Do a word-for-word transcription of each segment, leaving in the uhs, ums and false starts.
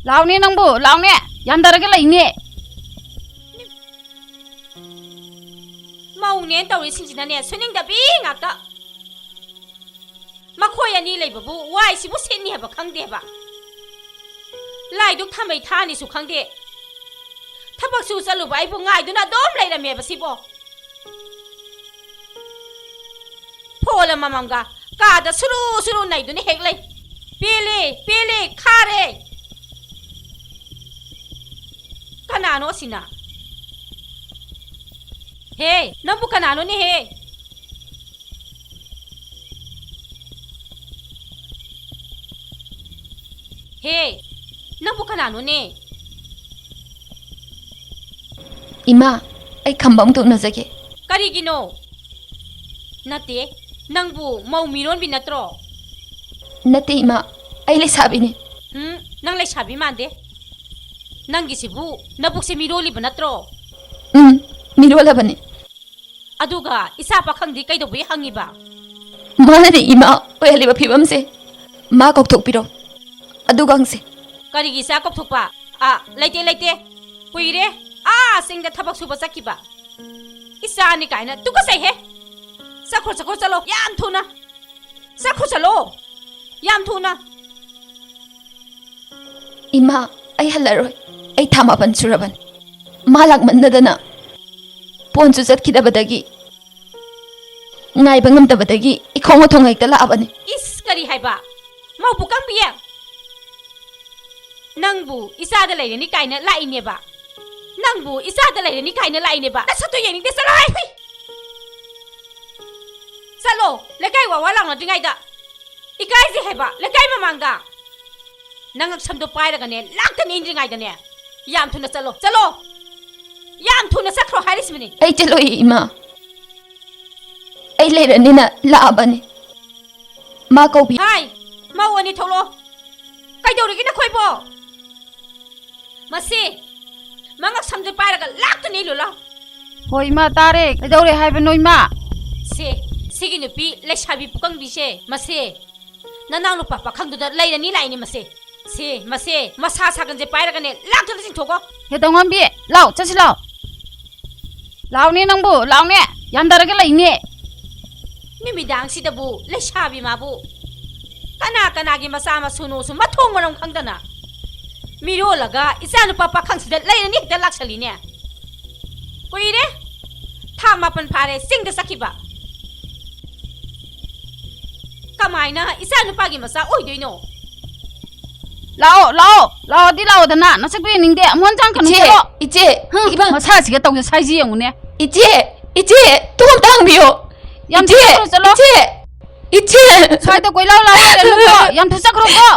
ꯂꯥꯎꯅꯦ ꯅꯪꯕꯨ, ꯂꯥꯎꯅꯦ꯫ ꯌꯥꯟꯊꯔꯒ ꯂꯩꯅꯦ꯫ ꯃꯧꯅꯦꯅ ꯇꯧꯔꯤꯁꯤꯡꯁꯤꯅꯅꯦ, ꯁꯨꯅꯤꯡꯗꯕꯤ ꯉꯥꯛꯇ꯫ ꯃꯈꯣꯏ ꯑꯅꯤ ꯂꯩꯕꯕꯨ ꯋꯥꯏꯁꯤꯕꯨ ꯁꯤꯠꯅꯤ ꯍꯥꯏꯕ ꯈꯪꯗꯦꯕ꯫ ꯂꯥꯏꯗꯨꯛ ꯊꯥꯃꯩ ꯊꯥꯅꯤꯁꯨ ꯈꯪꯗꯦ꯫ ꯊꯕꯛꯁꯨ ꯆꯠꯂꯨꯕ ꯑꯩꯕꯨ ꯉꯥꯏꯗꯨꯅ ꯑꯗꯨꯝ ꯂꯩꯔꯝꯃꯦꯕ ꯁꯤꯕꯣ꯫ ꯐꯣꯜ ꯑꯃꯃꯝꯒ ꯀꯥꯗ ꯁꯨꯔꯨ ꯁꯨꯔꯨ ꯅꯩꯗꯨꯅ ꯍꯦꯛ ꯂꯩ꯫ ꯄꯦꯜꯂꯦ, ꯄꯦꯜꯂꯦ, ꯈꯥꯔꯦ꯫ ꯀꯅꯥꯅꯣ ꯑꯁꯤꯅ? ꯍꯦ, ꯅꯪꯕꯨ ꯀꯅꯥꯅꯣꯅꯦꯍꯦ? ꯍꯦ, ꯅꯪꯕꯨ ꯀꯅꯥꯅꯣꯅꯦ? ꯏꯃꯥ, ꯑꯩ ꯈꯝꯕ ꯑꯃꯨꯛꯇ ꯎꯅꯖꯒꯦ꯫ ꯀꯔꯤꯒꯤꯅꯣ? ꯅꯠꯇꯦ, ꯅꯪꯕꯨ ꯃꯧ ꯃꯤꯔꯣꯟꯕꯤ ꯅꯠꯇ꯭ꯔꯣ? ꯅꯠꯇꯦ ꯏꯃꯥ, ꯑꯩ ꯂꯩꯁꯥꯕꯤꯅꯤ꯫ ꯎꯝ, ꯅꯪ ꯂꯩꯁꯥꯕꯤ ꯃꯥꯟꯗꯦ꯫ ꯅꯪꯒꯤꯁꯤꯕꯨ ꯅꯕꯨꯛꯁꯦ ꯃꯤꯔꯣꯜꯂꯤꯕ ꯅꯠꯇ꯭ꯔꯣ? ꯎꯝ, ꯃꯤꯔꯣꯜꯂꯕꯅꯤ꯫ ꯑꯗꯨꯒ ꯏꯆꯥ ꯄꯥꯈꯪꯗꯤ ꯀꯩꯗꯧꯕꯩ ꯍꯪꯉꯤꯕ? ꯃꯥꯅꯅꯦ ꯏꯃꯥ, ꯑꯣꯏꯍꯜꯂꯤꯕ ꯐꯤꯕꯝꯁꯦ꯫ ꯃꯥ ꯀꯧꯊꯣꯛꯄꯤꯔꯣ, ꯑꯗꯨꯒ ꯍꯪꯁꯦ꯫ ꯀꯔꯤꯒꯤ ꯏꯆꯥ ꯀꯧꯊꯣꯛꯄ? ꯑꯥ, ꯂꯩꯇꯦ, ꯂꯩꯇꯦ꯫ ꯀꯨꯏꯔꯦ ꯑꯥ ꯆꯤꯡꯗ ꯊꯕꯛ ꯁꯨꯕ ꯆꯠꯈꯤꯕ꯫ ꯏꯆꯥꯅꯤ ꯀꯥꯏꯅ ꯇꯨꯀꯠꯆꯩꯍꯦ꯫ ꯆꯠꯈ꯭ꯔꯣ, ꯆꯠꯈ꯭ꯔꯣ, ꯆꯠꯂꯣ ꯌꯥꯝ ꯊꯨꯅ꯫ ꯆꯠꯈ꯭ꯔꯣ, ꯆꯠꯂꯣ ꯌꯥꯝ ꯊꯨꯅ꯫ ꯏꯃꯥ, ꯑꯩ ꯍꯜꯂꯔꯣꯏ꯫ ꯑꯩ ꯊꯥ ꯃꯥꯄꯟ ꯁꯨꯔꯕꯅꯤ꯫ ꯃꯥ ꯂꯥꯛꯃꯟꯗꯗꯅ ꯄꯣꯟꯁꯨ ꯆꯠꯈꯤꯗꯕꯗꯒꯤ, ꯉꯥꯏꯕ ꯉꯝꯗꯕꯗꯒꯤ ꯏꯈꯣꯡ ꯑꯊꯣꯡ ꯍꯦꯛꯇ ꯂꯥꯛꯑꯕꯅꯤ꯫ ꯏꯁ, ꯀꯔꯤ ꯍꯥꯏꯕ? ꯃꯧ ꯄꯨꯀꯪꯕꯤ? ꯅꯪꯕꯨ ꯏꯆꯥꯗ ꯂꯩꯔꯅꯤ ꯀꯥꯏꯅ ꯂꯥꯛꯏꯅꯦꯕ? ꯅꯪꯕꯨ ꯏꯆꯥꯗ ꯂꯩꯔꯅꯤ ꯀꯥꯏꯅ ꯂꯥꯛꯏꯅꯦꯕ? ꯅꯁꯛꯇꯣ ꯌꯦꯡꯅꯤꯡꯗꯦ, ꯆꯠꯂꯣ ꯍꯥꯏ! ꯍꯨꯏ! ꯆꯠꯂꯣ, ꯂꯩꯀꯥꯏ ꯋꯥ ꯋꯥ ꯂꯥꯎꯅꯗ꯭ꯔꯤꯉꯩꯗ꯫ ꯏꯀꯥꯏꯖꯩ ꯍꯥꯏꯕ, ꯂꯩꯀꯥꯏ ꯃꯃꯥꯡꯗ꯫ ꯅꯉꯛ ꯁꯝꯗꯣ ꯄꯥꯏꯔꯒꯅꯦ, ꯂꯥꯛꯇꯅ ꯏꯟꯗ꯭ꯔꯤꯉꯩꯗꯅꯦ, ꯌꯥꯝ ꯊꯨꯅ ꯆꯠꯂꯣ, ꯆꯠꯂꯣ! ꯌꯥꯝ ꯊꯨꯅ ꯆꯠꯈ꯭ꯔꯣ ꯍꯥꯏꯔꯤꯁꯤꯕꯅꯤ꯫ ꯑꯩ ꯆꯠꯂꯣꯏꯌꯦ, ꯏꯃꯥ꯫ ꯑꯩ ꯂꯩꯔꯅꯤꯅ ꯂꯥꯛꯑꯕꯅꯤ꯫ ꯃꯥ ꯀꯧꯕꯤ꯫ ꯍꯥꯏ, ꯃꯧ ꯑꯅꯤ ꯊꯣꯛꯂꯛꯑꯣ꯫ ꯀꯩꯗꯧꯔꯤꯒꯦ ꯅꯈꯣꯏꯕꯣ? ꯃꯁꯤ, ꯃꯉꯛ ꯁꯝꯗꯣ ꯄꯥꯏꯔꯒ ꯂꯥꯛꯇꯅ ꯏꯜꯂꯨ ꯂꯥꯎ꯫ ꯍꯣꯏ, ꯏꯃꯥ, ꯇꯥꯔꯦ꯫ ꯀꯩꯗꯧꯔꯦ ꯍꯥꯏꯕꯅꯣ, ꯏꯃꯥ? ꯁꯦ, ꯁꯤꯒꯤ ꯅꯨꯄꯤ ꯂꯩꯁꯥꯕꯤ ꯄꯨꯀꯪꯕꯤꯁꯦ, ꯃꯁꯦ, ꯅꯅꯥꯎ ꯅꯨꯄꯥ ꯄꯥꯈꯪꯗꯨꯗ ꯂꯩꯔꯅꯤ ꯂꯥꯛꯏꯅꯦ ꯃꯁꯦ꯫ ꯁꯦ, ꯃꯁꯦ, ꯃꯁꯥ ꯁꯥꯒꯟꯁꯦ ꯄꯥꯏꯔꯒꯅꯦ, ꯂꯥꯛꯇꯨꯅ ꯆꯤꯡꯊꯣꯛꯀꯣ꯫ ꯍꯦ, ꯇꯧꯉꯝꯕꯤ, ꯂꯥꯎ, ꯆꯠꯁꯤ ꯂꯥꯎ꯫ ꯂꯥꯎꯅꯦ ꯅꯪꯕꯨ, ꯂꯥꯎꯅꯦ꯫ ꯌꯥꯟꯊꯔꯒ ꯂꯩꯅꯦ꯫ ꯅꯨꯃꯤꯗꯥꯡꯁꯤꯗꯕꯨ ꯂꯩꯁꯥꯕꯤ ꯃꯥꯕꯨ ꯀꯅꯥ ꯀꯅꯥꯒꯤ ꯃꯆꯥ ꯃꯁꯨꯅꯣꯁꯨ ꯃꯊꯣꯡ ꯃꯔꯝ ꯈꯪꯗꯅ ꯃꯤꯔꯣꯜꯂꯒ ꯏꯆꯥꯅꯨꯄꯥ ꯄꯥꯈꯪꯁꯤꯗ ꯂꯩꯔꯅꯤ ꯍꯦꯛꯇ ꯂꯥꯛꯁꯜꯂꯤꯅꯦ꯫ ꯀꯨꯏꯔꯦ, ꯊꯥ ꯃꯥꯄꯟ ꯐꯥꯔꯦ ꯆꯤꯡꯗ ꯆꯠꯈꯤꯕ꯫ ꯀꯃꯥꯏꯅ ꯏꯆꯥ ꯅꯨꯄꯥꯒꯤ ꯃꯆꯥ ꯑꯣꯏꯗꯣꯏꯅꯣ? ꯂꯥꯛꯑꯣ, ꯂꯥꯛꯑꯣ, ꯂꯥꯛꯑꯣꯗꯤ ꯂꯥꯛꯑꯣꯗꯅ, ꯅꯁꯛꯇꯨ ꯌꯦꯡꯅꯤꯡꯗꯦ꯫ ꯑꯃꯨꯛ ꯍꯟ ꯆꯥꯡ ꯈꯅꯨ, ꯏꯆꯦ, ꯆꯠꯂꯣ꯫ ꯏꯆꯦ, ꯍꯨꯝ, ꯏꯃꯥ꯫ ꯃꯁꯥꯁꯤꯒ ꯇꯧꯖ ꯁꯥꯏꯁꯤ ꯌꯦꯡꯉꯨꯅꯦ꯫ ꯏꯆꯦ, ꯏꯆꯦ, ꯇꯨ ꯑꯝꯇ ꯍꯪꯕꯤꯌꯣ꯫ ꯌꯥꯝ ꯏꯆꯦ, ꯊꯨꯆꯠꯈ꯭ꯔꯣ, ꯆꯠꯂꯣ꯫ ꯏꯆꯦ, ꯏꯆꯦ꯫ ꯁ꯭ꯋꯥꯏꯗ ꯀꯣꯏꯂꯥꯎ ꯂꯥꯎꯔ ꯂꯩꯔꯅꯨꯀꯣ, ꯌꯥꯝ ꯊꯨꯆꯠꯈ꯭ꯔꯣꯀꯣ꯫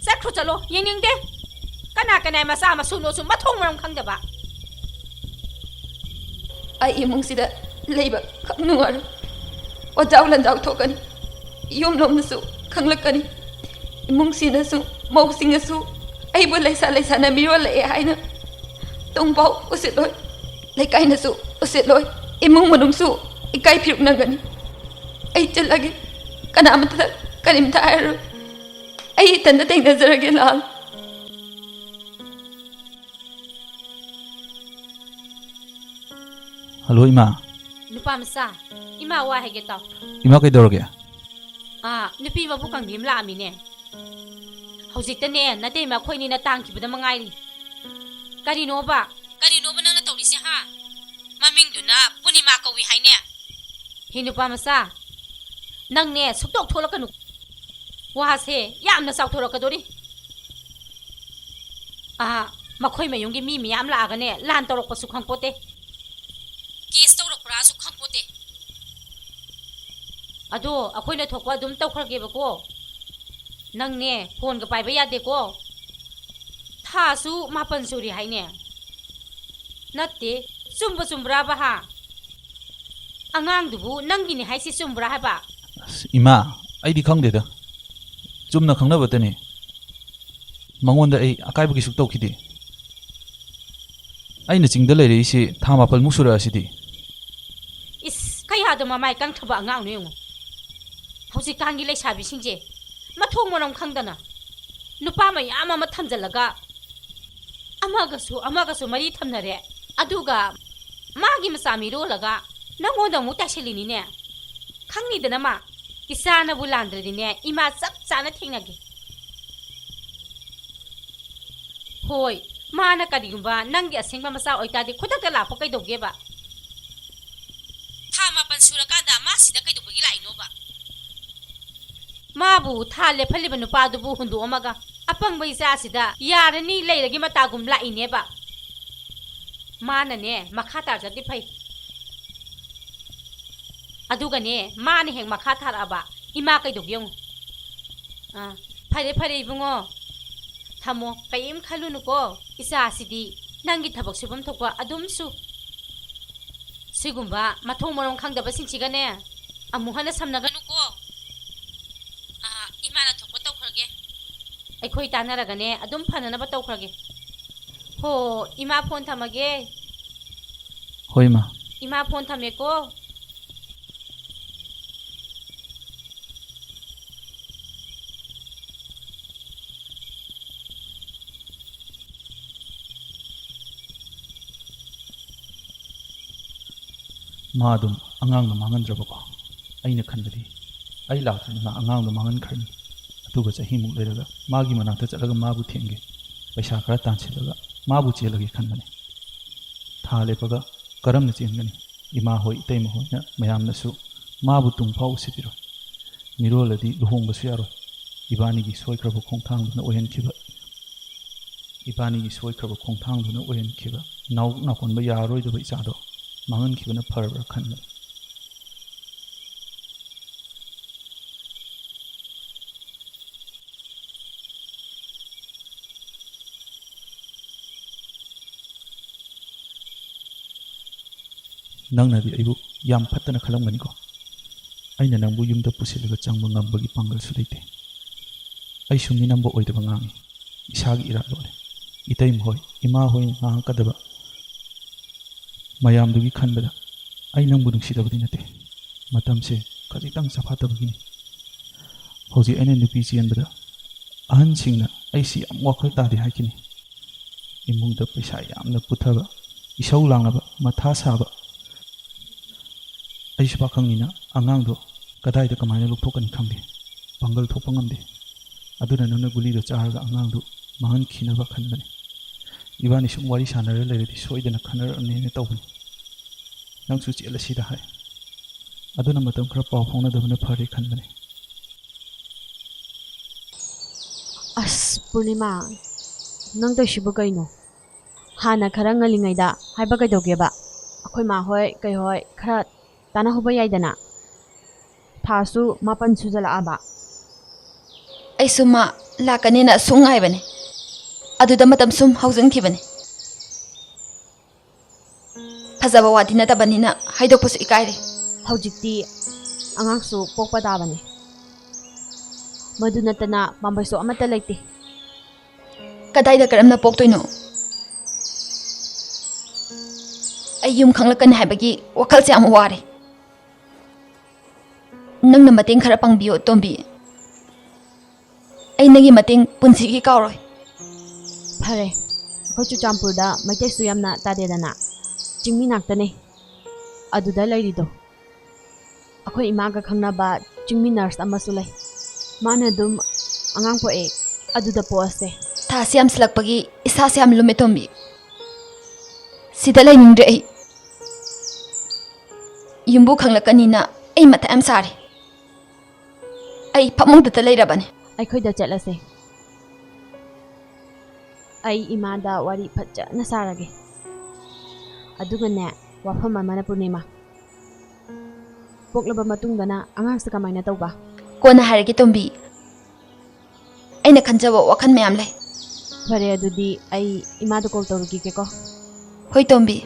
ꯆꯠꯈ꯭ꯔꯣ, ꯆꯠꯂꯣ, ꯌꯦꯡꯅꯤꯡꯗꯦ꯫ ꯀꯅꯥ ꯀꯅꯥ ꯃꯆꯥ ꯃꯁꯨꯅꯣꯁꯨ ꯃꯊꯣꯡ ꯃꯔꯝ ꯈꯪꯗꯕ꯫ ꯑꯩ ꯏꯃꯨꯡꯁꯤꯗ ꯂꯩꯕ ꯈꯛ ꯅꯨꯡꯉꯥꯏꯔꯣꯏ꯫ ꯑꯣꯖꯥꯎ ꯂꯟꯖꯥꯎ ꯊꯣꯛꯀꯅꯤ꯫ ꯌꯨꯝ ꯂꯣꯝꯅꯁꯨ ꯈꯪꯂꯛꯀꯅꯤ꯫ ꯏꯃꯨꯡꯁꯤꯅꯁꯨ, ꯃꯧꯁꯤꯡꯅꯁꯨ ꯑꯩꯕꯨ ꯂꯩꯁꯥ ꯂꯩꯁꯥꯅ ꯃꯤꯔꯣꯜꯂꯛꯑꯦ ꯍꯥꯏꯅ ꯇꯨꯡꯐꯥꯎ ꯎꯁꯤꯠꯂꯣꯏ꯫ ꯂꯩꯀꯥꯏꯅꯁꯨ ꯎꯁꯤꯠꯂꯣꯏ꯫ ꯏꯃꯨꯡ ꯃꯅꯨꯡꯁꯨ ꯏꯀꯥꯏ ꯐꯤꯔꯨꯛꯅꯒꯅꯤ꯫ ꯑꯩ ꯆꯠꯂꯒꯦ꯫ ꯀꯅꯥꯃꯠꯇꯗ ꯀꯔꯤꯝꯇ ꯍꯥꯏꯔꯔꯣꯏ꯫ ꯑꯩ ꯏꯊꯟꯇ ꯊꯦꯡꯅꯖꯔꯒꯦ, ꯂꯥꯜ꯫ ꯍꯜꯂꯣ, ꯏꯃꯥ꯫ ꯅꯨꯄꯥ ꯃꯆꯥ, ꯏꯃꯥ ꯋꯥ ꯍꯥꯏꯒꯦ ꯇꯥꯎ꯫ ꯏꯃꯥ, ꯀꯩꯗꯧꯔꯒꯦ? ꯑꯥ, ꯅꯨꯄꯤ ꯃꯕꯨꯛ ꯀꯪꯕꯤ ꯑꯃ ꯂꯥꯛꯑꯝꯃꯤꯅꯦ꯫ ꯍꯧꯖꯤꯛꯇꯅꯦ, ꯅꯇꯩꯃ ꯑꯩꯈꯣꯏꯅꯤꯅ ꯇꯥꯟꯈꯤꯕꯗ ꯃꯉꯥꯏꯔꯤ꯫ ꯀꯔꯤꯅꯣꯕ? ꯀꯔꯤꯅꯣꯕ ꯅꯪꯅ ꯇꯧꯔꯤꯁꯦ, ꯍꯥ? ꯃꯃꯤꯡꯗꯨꯅ ꯄꯨꯔꯅꯤꯃꯥ ꯀꯧꯏ ꯍꯥꯏꯅꯦ꯫ ꯍꯦ ꯅꯨꯄꯥ ꯃꯆꯥ, ꯅꯪꯅꯦ ꯁꯨꯛꯊꯣꯛ ꯊꯣꯛꯂꯛꯀꯅꯨ꯫ ꯋꯥꯁꯦ ꯌꯥꯝꯅ ꯆꯥꯎꯊꯣꯔꯛꯀꯗꯣꯔꯤ꯫ ꯑꯥ, ꯃꯈꯣꯏ ꯃꯌꯨꯝꯒꯤ ꯃꯤ ꯃꯌꯥꯝ ꯂꯥꯛꯑꯒꯅꯦ, ꯂꯥꯟ ꯇꯧꯔꯛꯄꯁꯨ ꯈꯪꯄꯣꯠꯇꯦ꯫ ꯀꯦꯁ ꯇꯧꯔꯛꯄ꯭ꯔꯥꯁꯨ ꯈꯪꯄꯣꯠꯇꯦ꯫ ꯑꯗꯣ ꯑꯩꯈꯣꯏꯅ ꯊꯣꯛꯄ ꯑꯗꯨꯝ ꯇꯧꯈ꯭ꯔꯒꯦꯕꯀꯣ꯫ ꯅꯪꯅꯦ ꯐꯣꯟꯒ ꯄꯥꯏꯕ ꯌꯥꯗꯦꯀꯣ꯫ ꯊꯥꯁꯨ ꯃꯥꯄꯟ ꯁꯨꯔꯦ ꯍꯥꯏꯅꯦ꯫ ꯅꯠꯇꯦ, ꯆꯨꯝꯕ ꯆꯨꯝꯕ꯭ꯔꯥꯕ ꯍꯥ? ꯑꯉꯥꯡꯗꯨꯕꯨ ꯅꯪꯒꯤꯅꯤ ꯍꯥꯏꯁꯤ ꯆꯨꯝꯕ꯭ꯔꯥ ꯍꯥꯏꯕ? ꯑꯁ, ꯏꯃꯥ, ꯑꯩꯗꯤ ꯈꯪꯗꯦꯗ꯫ ꯆꯨꯝꯅ ꯈꯪꯅꯕꯇꯅꯤ꯫ ꯃꯉꯣꯟꯗ ꯑꯩ ꯑꯀꯥꯏꯕ ꯀꯩꯁꯨ ꯇꯧꯈꯤꯗꯦ꯫ ꯑꯩꯅ ꯆꯤꯡꯗ ꯂꯩꯔꯛꯏꯁꯤ ꯊꯥ ꯃꯥꯄꯜꯃꯨꯛ ꯁꯨꯔꯛꯑꯁꯤꯗꯤ꯫ ꯑꯗꯣ ꯃꯃꯥꯏ ꯀꯪꯊꯕ ꯑꯉꯥꯡꯅꯣ ꯌꯦꯡꯉꯣ꯫ ꯍꯧꯖꯤꯛꯀꯥꯟꯒꯤ ꯂꯩꯁꯥꯕꯤꯁꯤꯡꯁꯦ ꯃꯊꯣꯡ ꯃꯔꯝ ꯈꯪꯗꯅ ꯅꯨꯄꯥ ꯃꯌꯥꯝ ꯑꯃ ꯊꯝꯖꯤꯜꯂꯒ ꯑꯃꯒꯁꯨ ꯑꯃꯒꯁꯨ ꯃꯔꯤ ꯊꯝꯅꯔꯦ꯫ ꯑꯗꯨꯒ ꯃꯥꯒꯤ ꯃꯆꯥ ꯃꯤꯔꯣꯜꯂꯒ ꯅꯪꯉꯣꯟꯗ ꯑꯃꯨꯛ ꯇꯥꯏꯁꯤꯜꯂꯤꯅꯤꯅꯦ꯫ ꯈꯪꯅꯤꯗꯅ ꯃꯥ꯫ ꯏꯆꯥꯅꯕꯨ ꯂꯥꯟꯗ꯭ꯔꯗꯤꯅꯦ, ꯏꯃꯥ ꯆꯞ ꯆꯥꯅ ꯊꯦꯡꯅꯒꯦ꯫ ꯍꯣꯏ, ꯃꯥꯅ ꯀꯔꯤꯒꯨꯝꯕ ꯅꯪꯒꯤ ꯑꯁꯦꯡꯕ ꯃꯆꯥ ꯑꯣꯏꯇꯥꯔꯗꯤ ꯈꯨꯗꯛꯇ ꯂꯥꯛꯄ ꯀꯩꯗꯧꯒꯦꯕ? ꯊꯥ ꯃꯥꯄꯟ ꯁꯨꯔꯀꯥꯟꯗ ꯃꯥ ꯁꯤꯗ ꯀꯩꯗꯧꯕꯒꯤ ꯂꯥꯛꯏꯅꯣꯕ? ꯃꯥꯕꯨ ꯊꯥ ꯂꯦꯞꯍꯜꯂꯤꯕ ꯅꯨꯄꯥꯗꯨꯕꯨ ꯍꯨꯟꯗꯣꯛꯑꯝꯃꯒ ꯑꯄꯪꯕ ꯏꯆꯥꯁꯤꯗ ꯌꯥꯔꯅꯤ ꯂꯩꯔꯒꯤ ꯃꯇꯥꯒꯨꯝ ꯂꯥꯛꯏꯅꯦꯕ꯫ ꯃꯥꯅꯅꯦ ꯃꯈꯥ ꯇꯥꯔꯛꯇ꯭ꯔꯗꯤ ꯐꯩ꯫ ꯑꯗꯨꯒꯅꯦ, ꯃꯥꯅ ꯍꯦꯛ ꯃꯈꯥ ꯊꯥꯔꯛꯑꯕ, ꯏꯃꯥ ꯀꯩꯗꯧꯒꯦ ꯌꯦꯡꯉꯨ꯫ ꯑꯥ, ꯐꯔꯦ, ꯐꯔꯦ, ꯏꯕꯨꯡꯉꯣ꯫ ꯊꯝꯃꯣ, ꯀꯔꯤꯝ ꯈꯜꯂꯨꯅꯨꯀꯣ꯫ ꯏꯆꯥꯁꯤꯗꯤ ꯅꯪꯒꯤ ꯊꯕꯛ ꯁꯨꯐꯝ ꯊꯣꯛꯄ ꯑꯗꯨꯝ ꯁꯨ꯫ ꯁꯤꯒꯨꯝꯕ ꯃꯊꯣꯡ ꯃꯔꯝ ꯈꯪꯗꯕꯁꯤꯡꯁꯤꯒꯅꯦ ꯑꯃꯨꯛ ꯍꯟꯅ ꯁꯝꯅꯒꯅꯨꯀꯣ꯫ ꯑꯥ, ꯏꯃꯥꯅ ꯊꯣꯛꯄ ꯇꯧꯈ꯭ꯔꯒꯦ꯫ ꯑꯩꯈꯣꯏ ꯇꯥꯟꯅꯔꯒꯅꯦ ꯑꯗꯨꯝ ꯐꯅꯅꯕ ꯇꯧꯈ꯭ꯔꯒꯦ꯫ ꯍꯣ, ꯏꯃꯥ ꯐꯣꯟ ꯊꯝꯃꯒꯦ꯫ ꯍꯣꯏ, ꯏꯃꯥ꯫ ꯏꯃꯥ ꯐꯣꯟ ꯊꯝꯃꯦꯀꯣ꯫ ꯃꯥ ꯑꯗꯨꯝ ꯑꯉꯥꯡꯗꯣ ꯃꯥꯡꯍꯟꯗ꯭ꯔꯕꯀꯣ꯫ ꯑꯩꯅ ꯈꯟꯕꯗꯤ ꯑꯩ ꯂꯥꯛꯇ꯭ꯔꯗꯤ ꯃꯥ ꯑꯉꯥꯡꯗꯣ ꯃꯥꯡꯍꯟꯈ꯭ꯔꯅꯤ꯫ ꯑꯗꯨꯒ ꯆꯍꯤꯃꯨꯛ ꯂꯩꯔꯒ ꯃꯥꯒꯤ ꯃꯅꯥꯛꯇ ꯆꯠꯂꯒ ꯃꯥꯕꯨ ꯊꯦꯝꯒꯦ, ꯄꯩꯁꯥ ꯈꯔ ꯇꯥꯟꯁꯤꯜꯂꯒ ꯃꯥꯕꯨ ꯆꯦꯜꯂꯒꯦ ꯈꯟꯕꯅꯤ꯫ ꯊꯥ ꯂꯦꯞꯄꯒ ꯀꯔꯝꯅ ꯆꯦꯟꯒꯅꯤ? ꯏꯃꯥ ꯍꯣꯏ, ꯏꯇꯩꯃ ꯍꯣꯏꯅ ꯃꯌꯥꯝꯅꯁꯨ ꯃꯥꯕꯨ ꯇꯨꯡ ꯐꯥꯎ ꯎꯁꯤꯠꯄꯤꯔꯣꯏ꯫ ꯃꯤꯔꯣꯜꯂꯗꯤ ꯂꯨꯍꯣꯡꯕꯁꯨ ꯌꯥꯔꯣꯏ꯫ ꯏꯕꯥꯅꯤꯒꯤ ꯁꯣꯏꯈ꯭ꯔꯕ ꯈꯣꯡꯊꯥꯡꯗꯨꯅ ꯑꯣꯏꯍꯟꯈꯤꯕ, ꯏꯕꯥꯅꯤꯒꯤ ꯁꯣꯏꯈ꯭ꯔꯕ ꯈꯣꯡꯊꯥꯡꯗꯨꯅ ꯑꯣꯏꯍꯟꯈꯤꯕ ꯅꯥꯎ ꯅꯥꯎꯀꯣꯟꯕ ꯌꯥꯔꯔꯣꯏꯗꯕ ꯏꯆꯥꯗꯣ ꯃꯥꯡꯍꯟꯈꯤꯕꯅ ꯐꯔꯕ꯭ꯔꯥ ꯈꯟꯕꯅꯤ꯫ ꯅꯪꯅꯗꯤ ꯑꯩꯕꯨ ꯌꯥꯝ ꯐꯠꯇꯅ ꯈꯜꯂꯝꯒꯅꯤꯀꯣ꯫ ꯑꯩꯅ ꯅꯪꯕꯨ ꯌꯨꯝꯗ ꯄꯨꯁꯤꯜꯂꯒ ꯆꯪꯕ ꯉꯝꯕꯒꯤ ꯄꯥꯡꯒꯜꯁꯨ ꯂꯩꯇꯦ꯫ ꯑꯩꯁꯨ ꯃꯤꯅꯝꯕ ꯑꯣꯏꯗꯕ ꯉꯥꯡꯉꯤ, ꯏꯁꯥꯒꯤ ꯏꯔꯥꯠ ꯂꯣꯠꯂꯦ꯫ ꯏꯇꯩꯃ ꯍꯣꯏ, ꯏꯃꯥ ꯍꯣꯏꯅ ꯉꯥꯡꯉꯛꯀꯗꯕ ꯃꯌꯥꯝꯗꯨꯒꯤ ꯈꯟꯕꯗ ꯑꯩ ꯅꯪꯕꯨ ꯅꯨꯡꯁꯤꯗꯕꯗꯤ ꯅꯠꯇꯦ꯫ ꯃꯇꯝꯁꯦ ꯈꯖꯤꯛꯇꯪ ꯆꯐꯥꯠꯇꯕꯒꯤꯅꯤ꯫ ꯍꯧꯖꯤꯛ ꯑꯩꯅ ꯅꯨꯄꯤ ꯆꯦꯟꯕꯗ ꯑꯍꯟꯁꯤꯡꯅ ꯑꯩꯁꯤ ꯌꯥꯝ ꯋꯥꯈꯜ ꯇꯥꯗꯦ ꯍꯥꯏꯈꯤꯅꯤ꯫ ꯏꯃꯨꯡꯗ ꯄꯩꯁꯥ ꯌꯥꯝꯅ ꯄꯨꯊꯕ, ꯏꯁꯧ ꯂꯥꯡꯂꯕ, ꯃꯊꯥ ꯁꯥꯕ꯫ ꯑꯩꯁꯨ ꯄꯥꯈꯪꯅꯤꯅ ꯑꯉꯥꯡꯗꯣ ꯀꯗꯥꯏꯗ ꯀꯃꯥꯏꯅ ꯂꯧꯊꯣꯛꯀꯅꯤ ꯈꯪꯗꯦ꯫ ꯄꯥꯡꯒꯜ ꯊꯣꯛꯄ ꯉꯝꯗꯦ꯫ ꯑꯗꯨꯅ ꯅꯪꯅ ꯒꯨꯂꯤꯗꯣ ꯆꯥꯔꯒ ꯑꯉꯥꯡꯗꯨ ꯃꯥꯡꯍꯟꯈꯤꯅꯕ ꯈꯟꯕꯅꯤ꯫ ꯏꯕꯥꯅꯤ ꯁꯨꯝ ꯋꯥꯔꯤ ꯁꯥꯟꯅꯔ ꯂꯩꯔꯗꯤ ꯁꯣꯏꯗꯅ ꯈꯟꯅꯔꯛꯑꯅꯦꯅ ꯇꯧꯕꯅꯤ꯫ ꯅꯪꯁꯨ ꯆꯦꯜꯂꯁꯤꯗ ꯍꯥꯏ꯫ ꯑꯗꯨꯅ ꯃꯇꯝ ꯈꯔ ꯄꯥꯎ ꯐꯥꯎꯅꯗꯕꯅ ꯐꯔꯦ ꯈꯟꯕꯅꯤ꯫ ꯑꯁ ꯄꯨꯔꯅꯤꯃꯥ, ꯅꯪ ꯇꯧꯏꯁꯤꯕꯨ ꯀꯩꯅꯣ? ꯍꯥꯟꯅ ꯈꯔ ꯉꯜꯂꯤꯉꯩꯗ ꯍꯥꯏꯕ ꯀꯩꯗꯧꯒꯦꯕ? ꯑꯩꯈꯣꯏ ꯃꯥ ꯍꯣꯏ ꯀꯩ ꯍꯣꯏ ꯈꯔ ꯇꯥꯟꯅꯍꯧꯕ ꯌꯥꯏꯗꯅ꯫ ꯊꯥꯁꯨ ꯃꯥꯄꯟ ꯁꯨꯖꯜꯂꯛꯑꯕ꯫ ꯑꯩꯁꯨ ꯃꯥ ꯂꯥꯛꯀꯅꯤꯅ ꯁꯨꯝ ꯉꯥꯏꯕꯅꯤ꯫ ꯑꯗꯨꯗ ꯃꯇꯝ ꯁꯨꯝ ꯍꯧꯖꯤꯟꯈꯤꯕꯅꯤ꯫ ꯐꯖꯕ ꯋꯥꯗꯤ ꯅꯠꯇꯕꯅꯤꯅ ꯍꯥꯏꯗꯣꯛꯄꯁꯨ ꯏꯀꯥꯏꯔꯦ꯫ ꯍꯧꯖꯤꯛꯇꯤ ꯑꯉꯥꯡꯁꯨ ꯄꯣꯛꯄ ꯇꯥꯕꯅꯤ꯫ ꯃꯗꯨ ꯅꯠꯇꯅ ꯄꯥꯝꯕꯩꯁꯨ ꯑꯃꯠꯇ ꯂꯩꯇꯦ꯫ ꯀꯗꯥꯏꯗ ꯀꯔꯝꯅ ꯄꯣꯛꯇꯣꯏꯅꯣ? ꯑꯩ ꯌꯨꯝ ꯈꯪꯂꯛꯀꯅꯤ ꯍꯥꯏꯕꯒꯤ ꯋꯥꯈꯜꯁꯦ ꯌꯥꯝ ꯋꯥꯔꯦ꯫ ꯅꯪꯅ ꯃꯇꯦꯡ ꯈꯔ ꯄꯥꯡꯕꯤꯌꯣ ꯇꯣꯝꯕꯤ꯫ ꯑꯩ ꯅꯪꯒꯤ ꯃꯇꯦꯡ ꯄꯨꯟꯁꯤꯒꯤ ꯀꯥꯎꯔꯣꯏ꯫ ꯐꯔꯦ, ꯑꯩꯈꯣꯏ ꯆꯨꯔꯆꯥꯟꯄꯨꯔꯗ ꯃꯩꯇꯩꯁꯨ ꯌꯥꯝꯅ ꯇꯥꯗꯦꯗꯅ, ꯆꯤꯡꯃꯤ ꯉꯥꯛꯇꯅꯦ ꯑꯗꯨꯗ ꯂꯩꯔꯤꯗꯣ꯫ ꯑꯩꯈꯣꯏ ꯏꯃꯥꯒ ꯈꯪꯅꯕ ꯆꯤꯡꯃꯤ ꯅꯔꯁ ꯑꯃꯁꯨ ꯂꯩ꯫ ꯃꯥꯅ ꯑꯗꯨꯝ ꯑꯉꯥꯡ ꯄꯣꯛꯑꯦ꯫ ꯑꯗꯨꯗ ꯄꯣꯛꯑꯁꯦ꯫ ꯊꯥꯁꯤ ꯌꯥꯝꯁꯤꯜꯂꯛꯄꯒꯤ ꯏꯁꯥꯁꯦ ꯌꯥꯝ ꯂꯨꯝꯃꯦ ꯇꯣꯝꯕꯤ꯫ ꯁꯤꯗ ꯂꯩꯅꯤꯡꯗ꯭ꯔꯦ ꯑꯩ꯫ ꯌꯨꯝꯕꯨ ꯈꯪꯂꯛꯀꯅꯤꯅ ꯑꯩ ꯃꯊꯥ ꯌꯥꯝ ꯁꯥꯔꯦ꯫ ꯑꯩ ꯐꯃꯨꯡꯗꯇ ꯂꯩꯔꯕꯅꯦ꯫ ꯑꯩꯈꯣꯏꯗ ꯆꯠꯂꯁꯦ꯫ ꯑꯩ ꯏꯃꯥꯗ ꯋꯥꯔꯤ ꯐꯖꯅ ꯁꯥꯔꯒꯦ꯫ ꯑꯗꯨꯒꯅꯦ, ꯋꯥꯐꯝ ꯑꯃꯅ ꯄꯨꯔꯅꯤꯃꯥ, ꯄꯣꯛꯂꯕ ꯃꯇꯨꯡꯗꯅ ꯑꯉꯥꯡꯁꯦ ꯀꯃꯥꯏꯅ ꯇꯧꯕ? ꯀꯣꯟꯅ ꯍꯥꯏꯔꯒꯦ ꯇꯣꯝꯕꯤ꯫ ꯑꯩꯅ ꯈꯟꯖꯕ ꯋꯥꯈꯜ ꯃꯌꯥꯝ ꯂꯩ꯫ ꯐꯔꯦ, ꯑꯗꯨꯗꯤ ꯑꯩ ꯏꯃꯥꯗ ꯀꯣꯜ ꯇꯧꯔꯨꯈꯤꯒꯦꯀꯣ꯫ ꯍꯣꯏ ꯇꯣꯝꯕꯤ꯫